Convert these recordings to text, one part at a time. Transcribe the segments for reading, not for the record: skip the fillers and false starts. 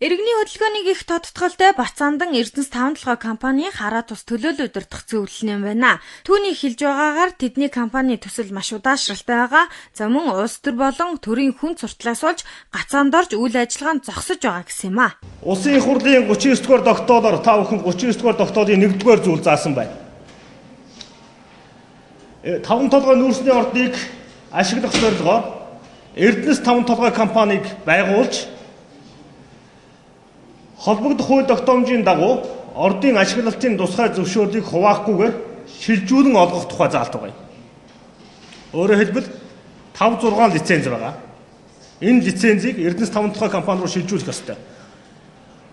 Иргэний хөдөлгөөнийг их тодтголтой Бацандан Эрдэнэс таван толгой компанийн хараа тус төлөөлөл удирдах зөвлөл юм байна. Түүний хэлж байгаагаар тэдний компани төсөл маш удаашралтай байгаа. За мөн улс төр болон төрийн хүн суртлаас болж гацаанд орж үйл ажиллагаа нь зогсож байгаа гэсэн юм а. Улсын их хурлын 39 дугаар тогтоолоор та бүхэн 39 дугаар тогтоолын 1 дугаар зүйл заасан байна. Таван толгой нүүрсний ордыг ашиглах зорилгоор Эрдэнэс таван толгой компанийг байгуулж холбогдох хууль тогтоомжийн дагуу ордын ашиглалтын тусгай зөвшөөрлийг хуваахгүйгээр шилжүүлэн олгох тухай заалт байгаа юм. Өөрөөр хэлбэл 5 6 лиценз байгаа. Энэ лицензийг Эрдэнэс таван толгой компани руу шилжүүлэх ёстой.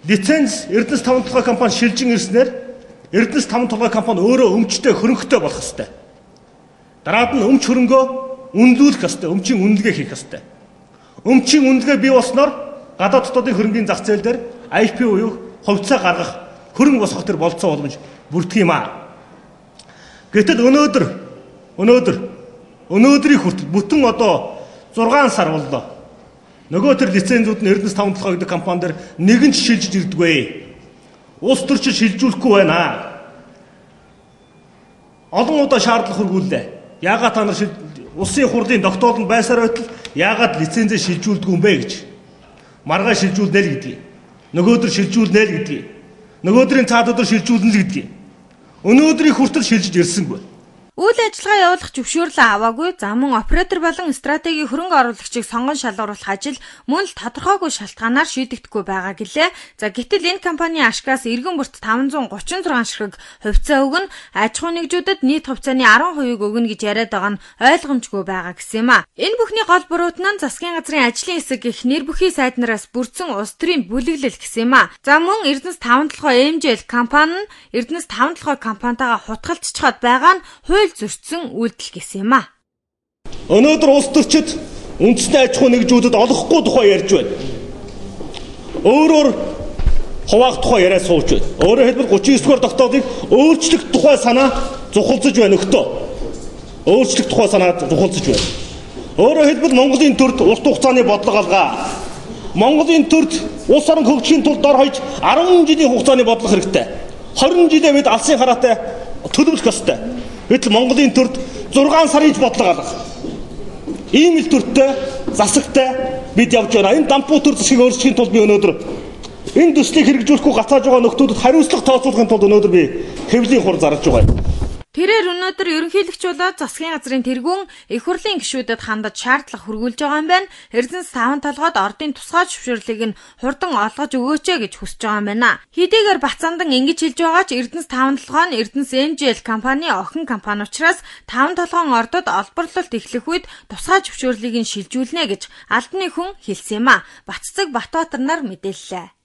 Лиценз Эрдэнэс таван толгой компани шилжин ирснээр Эрдэнэс таван толгой компани өөрөө өмчтэй хөрөнгөтэй болох ёстой. Дараад нь өмч хөрөнгөө үнэлүүлэх ёстой, өмчийн үнэлгээ хийх ёстой. Өмчийн үнэлгээ бий болсноор гадаад дотоодын хөрөнгийн зах зээл дээр IPO буюу хувьцаа гаргах, хөрөнгө босгох төр болцоо боломж бүрдэх юм аа. Гэтэл өнөөдрийн хүртэл бүтэн одоо 6 сар боллоо. Нөгөө төр лицензүүд нь Эрдэнэс таван толгой гэдэг компани дээр нэгэн ч шилжиж ирдэггүй. Улс төрчид шилжүүлэхгүй байна. Олон удаа шаардлага хүргүүллээ. Яагаад та нар улсын хурлын тогтоолд байсаар байтал яагаад лицензээ шилжүүлдэггүй юм бэ гэж. Маргааш шилжүүлнэ л гэдгийг. Нөгөөдөр шилжүүлнэ л гэдгийг. Нөгөөдрийн цаад өдөр шилжүүлнэ л гэдгийг. Өнөөдрийн хүртэл шилжиж ирсэнгүй. Үйл ажиллагаа явуулах зөвшөөрлөө аваагүй за мөн оператор болон стратегийн хөрөнгө оруулагчийг сонгон шалгаруулах ажил мөн л тодорхойгүй шалтгаанаар шийдэгдэхгүй байгаа гэлээ. За гэтэл энэ компанийн ашгаас иргэн бүрт 536 ширхэг хувьцаа өгнө, аж ахуйн нэгжүүдэд нийт хувьцааны 10%-ийг өгнө гэж яриад байгаа нь ойлгомжгүй байгаа гэсэн юм а. Энэ бүхний гол буруут нь засгийн газрын ажлын хэсэг гэх нэр бүхий сайд нараас бүрдсэн улс төрийн бүлэглэл гэсэн юм а. За мөн Эрдэнэс таван толгой MJL компани нь Эрдэнэс таван толгой компанитайгаа хутгалцчиход байгаа нь хууль зөрчсөн үйлдэл гэсэн юм а. Өнөөдөр улс төрчид үндэсний аж ахуйн нэгжүүдэд олохгүй тухай ярьж байна. Өөрөөр хуваах тухай яриад сууж байна. Өөрөөр хэлбэл 39 дугаар тогтоолыг өөрчлөх тухай санаа зухалцаж байна өгтөө. Өөрчлөх тухай санаа зухалцаж байна. Өөрөөр хэлбэл Монголын төрд урт хугацааны бодлого алгаа. Монголын төрд улс орон хөгжихийн тулд дор хаяж 10 жилийн хугацааны бодлого хэрэгтэй. 20 жилээ бид алсын хараатай төлөвлөх ёстой. Гэтэл Монголын төрд 6 сарын ч бодлого алга. Ийм л төртэй, засагтай бид явж байна. Энэ дампуу төр засгийг өөрчлөхийн тулд би өнөөдөр энэ төслийг хэрэгжүүлэхгүй гацааж байгаа нөхдүүдэд хариуцлага тооцоолохын тулд өнөөдөр би хэвлийн хур зарлж байгаа юм. Тэрээр өнөөдөр ерөнхийлөгч болоод засгийн газрын тэргүүн их хурлын гишүүдэд хандаж шаардлага хүргүүлж байгаа юм байна. Эрдэнэс таван толгойд ордын тусгай зөвшөөрлийг нь хурдан олгож өгөөч гэж хүсэж байгаа юм байна. Хэдийгээр Бацандан ингэж хэлж байгаа ч Эрдэнэс таван толгой нь Эрдэнэс MJL компани охин компани учраас таван толгойн ордод олборлолт эхлэх үед тусгай зөвшөөрлийг нь шилжүүлнэ гэж албаны хүн хэлсэн юм а. Батцэг Батбаатар нар мэдээллээ.